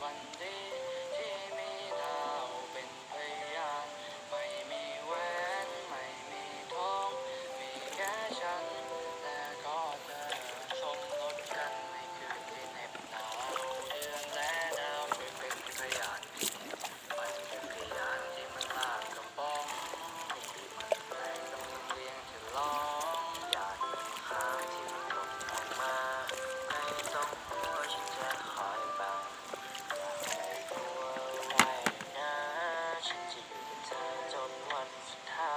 วันดีที่มีดาวเป็นพยาน ไม่มีแหวน ไม่มีทอง มีแค่ฉัน และก็เธอ สมรสกันในคืนที่เหน็บหนาว เดือนและดาวช่วยเป็นพยาน ปั่นจักรยานที่มันลากกระป๋อง ที่มันแรงกับเสียงฉลอง หยาดน้ำค้างที่มันหล่นลงมา ไม่ต้องกลัว ฉันจะคอยบัง อย่าไปกลัวอะไรนะ ฉันจะอยู่กับเธอจนวันสุดท้า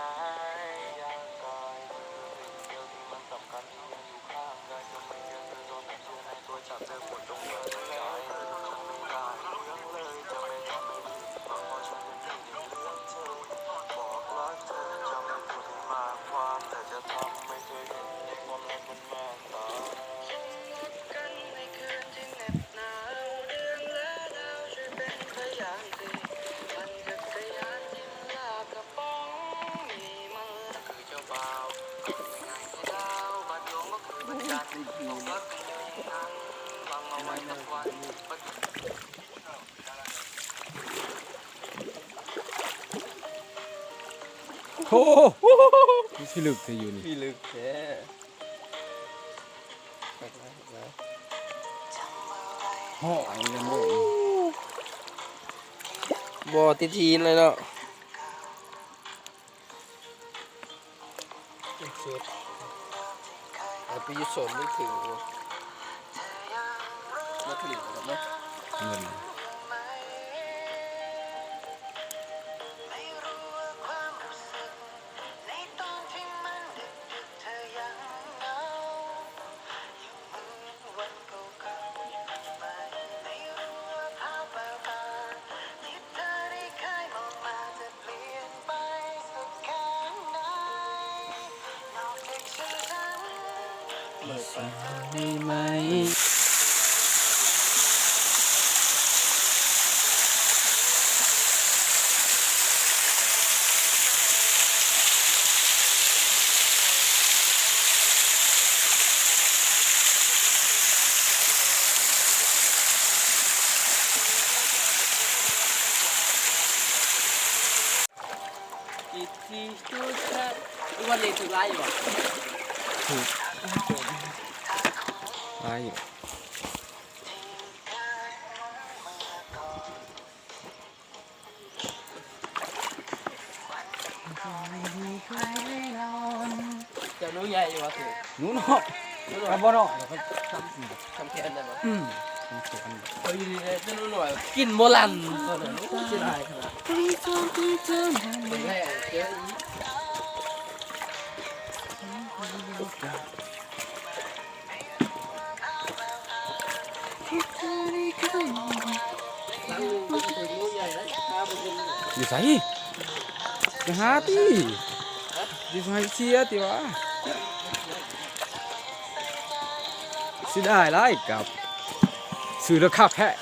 ย อยากกลายเป็นเธอสิ่งเดียวที่มันสำคัญที่ยังอยู่ข้างกาย จะไม่เจอเธอจนเธอในตัวจับเธอปวดตรงเธอไม่ได้ ໂອ້ ທີ່ລຶກແທ້ຢູ່ນີ້ ທີ່ລຶກແທ້ ຮອດຫຍັງເດ້ ບໍ່ຕິດຫີນເລີຍເນາະ. ເຮັດ ເອົາໄປຢູ່ສວນມືຖື ບໍ່ຖືກດອກເນາະ ເງິນ. ເ ອີກ ສີ່ ຈຸດ ແປດ ທຸກວັນນີ້ຖືກຫຼາຍຢູ່ບໍ່? ຖືກຫຼາຍຢູ່. ເຈົ້າໜູໃຫຍ່ຢູ່ບໍ່? ຖືກໜູເນາະ ໜູນ້ອຍ ກໍບໍ່ນ້ອຍດອກ ສ່ຳ ສ່ຳແຂນໄດ້ບໍ່? ອືມ ສ່ຳແຂນ ເຂົາຢູ່ນີ້ແຫຼະ ແຕ່ໜູນ້ອຍ ກິນບໍ່ຫຼັ່ນ ໂອ້ ເສຍດາຍຂະໜາດ ແລະ ເຈີອີກ. ຢູ່ໃສ? ໄປຫາຕິ ຢູ່ໃສ ເສຍຕິວ່າ ເສຍດາຍຫຼາຍ ກັບຊື້ລາຄາແພງ.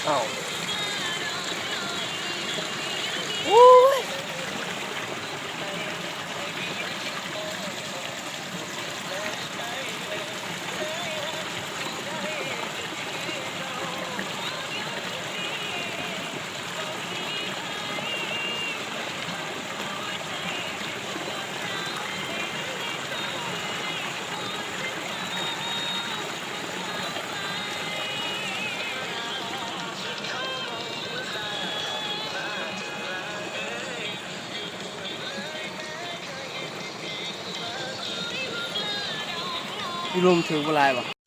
ເອົ້າ ໂອ້ຍ. ຢູ່ລຸ່ມຖືກບໍ່ຫຼາຍບໍ່?